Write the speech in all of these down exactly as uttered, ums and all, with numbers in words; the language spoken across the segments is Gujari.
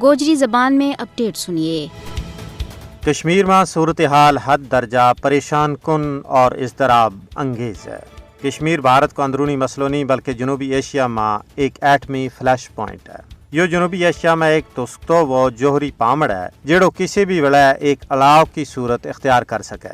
گوجری زبان میں اپڈیٹ سنیے۔ کشمیر ما صورتحال حد درجہ پریشان کن اور اضطراب انگیز ہے۔ کشمیر بھارت کو اندرونی مسئلو نہیں بلکہ جنوبی ایشیا ما ایک ایٹمی فلیش پوائنٹ ہے۔ یوہ جنوبی ایشیا ما ایک تسکتو و جوہری پامڑ ہے، جیڑو کسی بھی وڑے ایک الاؤ کی صورت اختیار کر سکے۔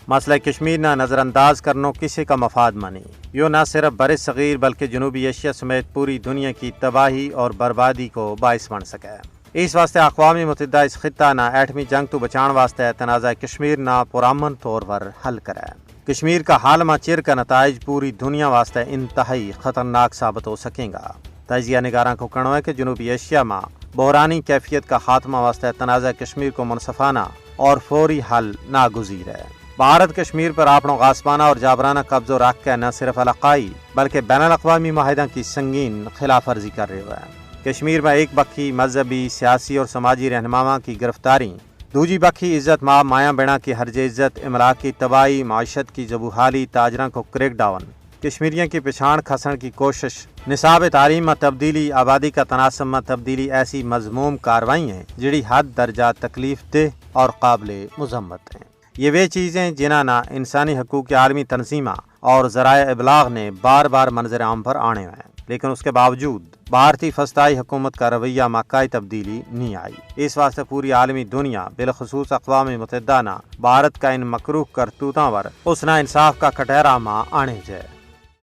مسئلہ کشمیر نا نظرانداز کرنو کسی کا مفاد ما نہیں۔ یوہ نہ صرف برصغیر بلکہ جنوبی ایشیا سمیت پوری دنیا کی تباہی اور بربادی کو باعث بن سکے۔ اس واسطے اقوام متحدہ اس خطہ نا ایٹمی جنگ تو بچان واسطے تنازعہ کشمیر نا پرامن طور پر حل کرے۔ کشمیر کا حال ما چیر کا نتائج پوری دنیا واسطے انتہائی خطرناک ثابت ہو سکیں گا۔ تجزیہ نگاراں کو کہنو ہے کہ جنوبی ایشیا ما بحرانی کیفیت کا خاتمہ واسطے تنازعہ کشمیر کو منصفانہ اور فوری حل ناگزیر ہے۔ بھارت کشمیر پر اپنو غاصبانہ اور جابرانہ قبضو رکھ کے نہ صرف علاقائی بلکہ بین الاقوامی معاہداں کی سنگین خلاف ورزی کر رہیو ہے۔ کشمیر ما ایک بکھی مذہبی سیاسی اور سماجی رہنماواں کی گرفتاری، دوجی بکھی عزت ماں مایاں بہناں کی ہرج عزت، املاک کی تباہی، معیشت کی زبوحالی، تاجراں کو کریک ڈاؤن، کشمیریاں کی پچھان کھسن کی کوشش، نصاب تعلیم ما تبدیلی، آبادی کا تناسب ما تبدیلی ایسی مذموم کاروائی ہیں جڑی حد درجہ تکلیف دہ اور قابل مذمت ہیں۔ یہ وہ چیزیں جنہاں نا انسانی حقوق کے عالمی تنظیماں اور ذرائع ابلاغ نے بار بار منظر عام پر آنے ہوئے ہیں، لیکن اس کے باوجود بھارتی فسطائی حکومت کا رویہ ما کائی تبدیلی نہیں آئی۔ اس واسطے پوری عالمی دنیا بالخصوص اقوام متحدہ نا بھارت کا ان مکروہ کرتوتاں پر اس نا انصاف کا کٹہرا ما آنے جائے۔